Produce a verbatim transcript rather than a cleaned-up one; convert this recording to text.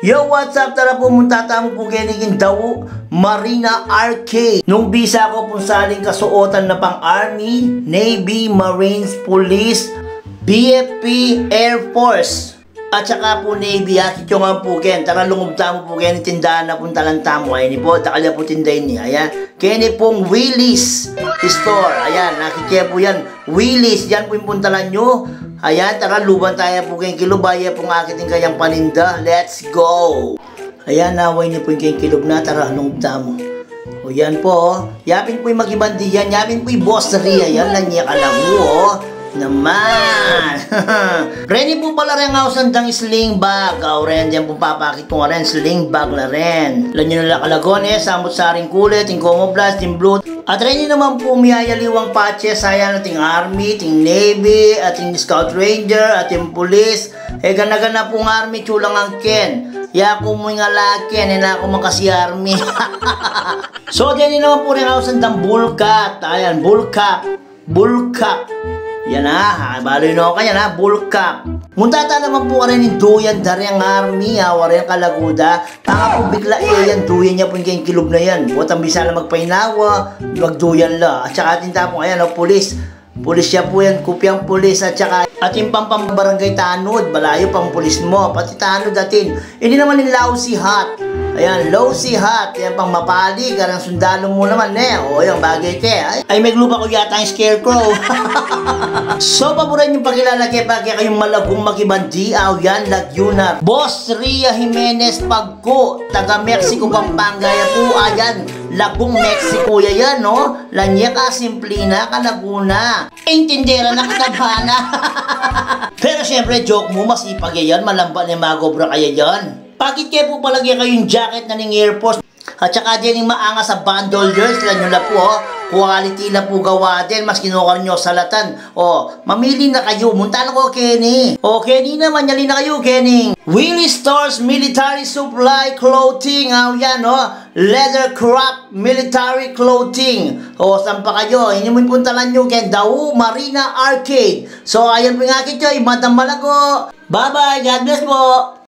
Yo, what's up? Tara pu, munta tamu pu keni king Dawu Marina Arcade. Nung bisa ku pung saling kasuotan na pang Army, Navy, Marines, Police, B F P, Air Force, at saka pu Navy, ha. Kityo nga pu ken, tara lungub tamu pu keni tindahan na pung talan tamu. Ayan pu, dakal ya pu tinda ini, ayan. Keni pung Willy's Store, ayan, nakikita pu yan. Willy's, yan pu ing puntalan yu. Ayan, tara, luban taya pu keng kilub, baya pung akit ing kayang paninda. Let's go! Ayan, awa ini pu ing keng kilub na, tara, lungub tamu. O, yan pu, o. Yapin pu ing makibandi yan, yapin pu ing Boss Ria yan, lanye kalagu, o. Naman! Reni pu pala reng ausan dang sling bag, o, ren, yan pu papakit ku la ren, sling bag la ren. Lanye na la kalagu, e, samut saring kulit, ing camouflage, ing blue, at reni naman pu miyayaliwang patches, ayan, ating army, ating navy, ating scout ranger, ating pulis. E, gana-gana pung army, chulang angken. Yaku mu ing alaken, e na ku makasi army. So, deni naman pu reng ausan dang bull cut. Ayan, bull cut. Bull cut. Yan na, ha. Balu yu no kanyan, ha, bull cut. Munta ta naman pu karin ing duyan da reng army, ha, wa reng kalagu da. Tanga pu bigla, e, yan, duyan ya pu ing keng kilub na yan. Buat ang bisa na magpainawa, magduyan la. At saka atin tamu, ayan, o, pulis. Pulis ya pu yan, kupiang pulis, at saka atin pang pambarangay tanud, balayu pang pulis mu, pati tanud atin. Ini naman ing lousy hat. Ayan, lousy hat. Yan pang mapali, kareng sundalu mu naman, e. O, yan, bagay ke. Ay, ay, meglupa ku yata ing scarecrow. So, paburen yung pakilala ke, pa kekayung malagung makibandi, aw yan, lagyu na. Boss Ria Jimenez Pagku, taga Mexico, Pampanga ya pu, ayan, lagung Mexico ya yan, no? Lanye ka, simple na, kalagu na. Intindera na, kataba na. Pero syempre, joke mu, masipag ya yan, malamba ne magobra kaya yan. Pakit ke pu pala kekayung jacket na ning Air Force. At saka dening maangas a bandoliers, lanyu la pu, o. Quality la pu gawa den, maski nukarin yu salatan. O, mamili na kayu, munta na kayu keni. O, keni naman, yali na kayu keni. Willy Stores Military Supply Clothing, aw yan, o. Leather craft military clothing. O, san pa kayu? Ini mu ing puntalan yu keng Dawu Marina Arcade. So, ayan pu ing akit yu, i Madam Malago. Bye-bye, God bless pu.